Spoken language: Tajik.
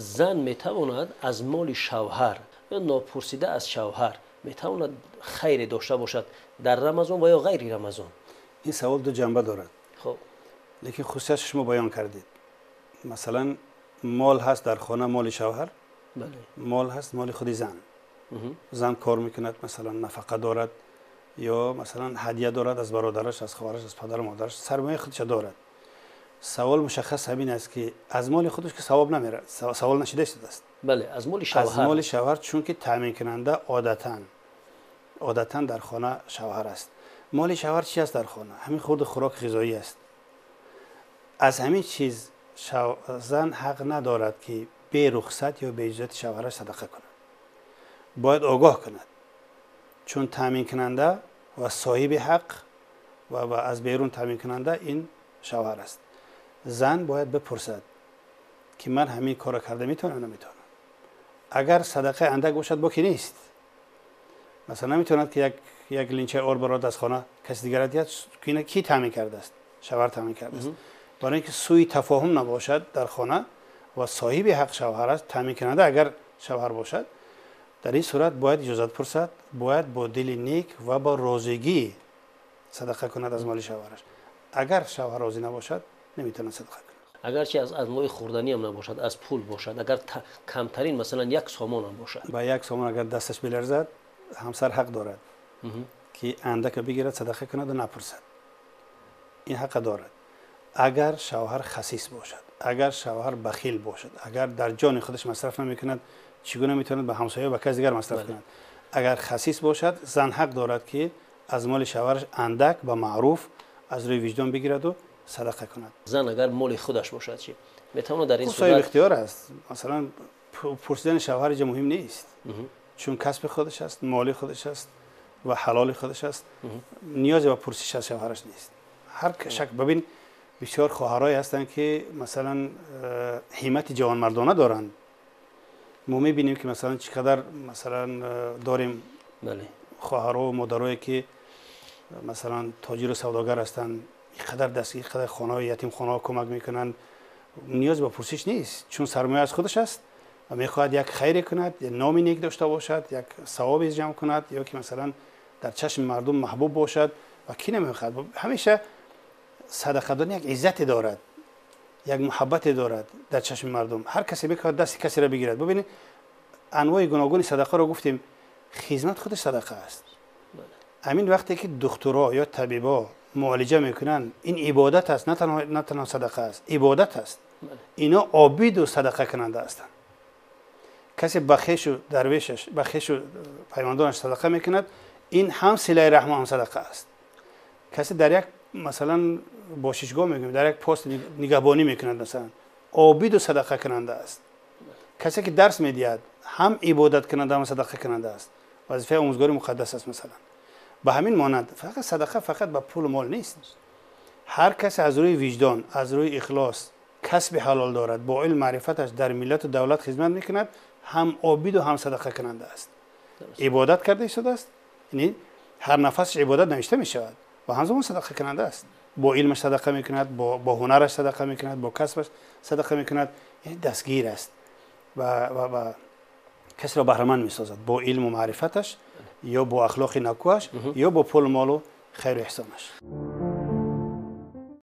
Зан метавонад аз моли шавҳар ё нопурсида аз шавҳар метавонад хайре дошта бошад дар Рамазон ва ё ғайри Рамазон? Ин савол ду ҷанба дорад. Хуб. Лекин хусусияташ шумо баён кардед. Масалан, мол ҳаст дар хона, моли шавҳар. Бале. Мол ҳаст, моли худи зан. Зан кор мекунад, масалан, нафақа дорад ё масалан ҳадя дорад аз бародараш, аз хоҳараш, аз падару модараш, сармояи худша дорад. Савол мушаххас ҳамин аст, ки аз моли худаш ки савоб намерад, савол нашида истодааст. Бале, аз моли аз шавҳар. Моли шавҳар, чунки таъминкунанда одатан дар хона шавҳар аст. Моли шавҳар чи аст дар хона? Ҳамин хурду хӯрок, ғизоӣ аст. Аз ҳамин чиз зан ҳақ надорад, ки бе рухсат ё бе иҷозати шавҳараш садақа кунад. Бояд огоҳ кунад, чун таъминкунанда ва соҳиби ҳақ ва аз берун таъминкунанда ин шавҳар аст. Зан бояд бипурсад, ки ман ҳамин корро карда метавонам, наметавонам. Агар садақаи андак бошад, боки нест. Масалан, наметавонад, ки як линчаи ор барорад, аз хона каси дигар диҳад, ки ина ки таъмин кардааст? Шавҳар таъмин кардааст. Барои ин ки сӯи тафоҳум набошад дар хона ва соҳиби ҳақ шавҳар аст, таъминкунанда агар шавҳар бошад, дар ин сурат бояд иҷозат пурсад, бояд бо дили нек ва бо розигӣ садақа кунад аз моли шавҳараш. Агар шавҳар розӣ набошад, наметавонад садақа кунад. Агарчи аз анвои хӯрданӣ ҳам набошад, аз пул бошад, агар камтарин, масалан, як сомон ҳам бошад. Ба як сомон агар дасташ биларзад, ҳамсар ҳақ дорад, ки андака бигирад, садақа кунад ва напурсад. Ин ҳақа дорад. Агар шавҳар хасис бошад, агар шавҳар бахил бошад, агар дар ҷони худаш масраф намекунад, чӣ гуна метавонад ба ҳамсоя, ба кас дигар масраф кунад? Агар хасис бошад, зан ҳақ дорад, ки аз моли шавҳараш андак ба маъруф аз рӯи виҷдон бигираду садақа кунад. Зан агар моли худаш бошад, чӣ метавонад дар ин Хуб, соҳиби сурат? Ихтиёр аст. Масалан, пурсидани шавҳар инҷа муҳим нест, чун касби худаш аст, моли худаш аст ва ҳалоли худаш аст. Ниёзе ба пурсиш аз шавҳараш нест. Ҳар шак, бибин, бисёр хоҳарое ҳастанд, ки масалан, ҳиммати ҷавонмардона доранд. Мо мебинем, ки масалан, чӣ қадар, масалан, дорем хоҳаро, модарое, ки масалан, тоҷиру савдогар ҳастанд, ин қадар даст, ин қадар хонаҳои ятимхонаҳо кӯмак мекунанд. Ниёз ба пурсиш нест, чун сармоя аз худаш аст ва мехоҳад як хайре кунад, як номи нек дошта бошад, як савобе ҷамъ кунад ё ки масалан, дар чашми мардум маҳбуб бошад. Ва кӣ намехоҳад? Ҳамеша садақа додан як иззате дорад, як муҳаббате дорад дар чашми мардум. Ҳар касе мехоҳад дасти касеро бигирад. Бибинед, анвои гуногуни садақаро гуфтем, хизмат худаш садақа аст. Ҳамин вақте ки духтуро ё табибо муолиҷа мекунанд, ин ибодат аст, на танҳо садақа аст, ибодат аст. Ино обиду садақакунанда ҳастанд. Касе ба хешу дарвешаш, ба хешу пайвандонаш садақа мекунад, ин ҳам силаи раҳма, ҳам садақа аст. Касе дар як, масалан, бошишгоҳ мегӯем, дар як пост нигаҳбонӣ мекунад, масалан, обиду садақакунанда аст. Касе ки дарс медиҳад, ҳам ибодаткунанда, ҳам садақакунанда аст. Вазифаи омӯзгори муқаддас аст, масалан. Ба ҳамин монанд, фақат садақа фақат ба пулу мол нест. Ҳар касе аз рӯи виҷдон, аз рӯи ихлос касби ҳалол дорад, бо илм маърифаташ дар миллату давлат хизмат мекунад, ҳам обиду ҳам садақакунанда аст. Ибодат карда истодааст, яъне ҳар нафасаш ибодат навишта мешавад ва ҳамзамон садақакунанда аст. Бо илмаш садақа мекунад, бо ҳунараш садақа мекунад, бо касбаш садақа мекунад, яъне дастгир аст ва касеро баҳраманд месозад бо илму маърифаташ ё бо ахлоқи накӯаш ё бо пулу молу хайру эҳсонаш.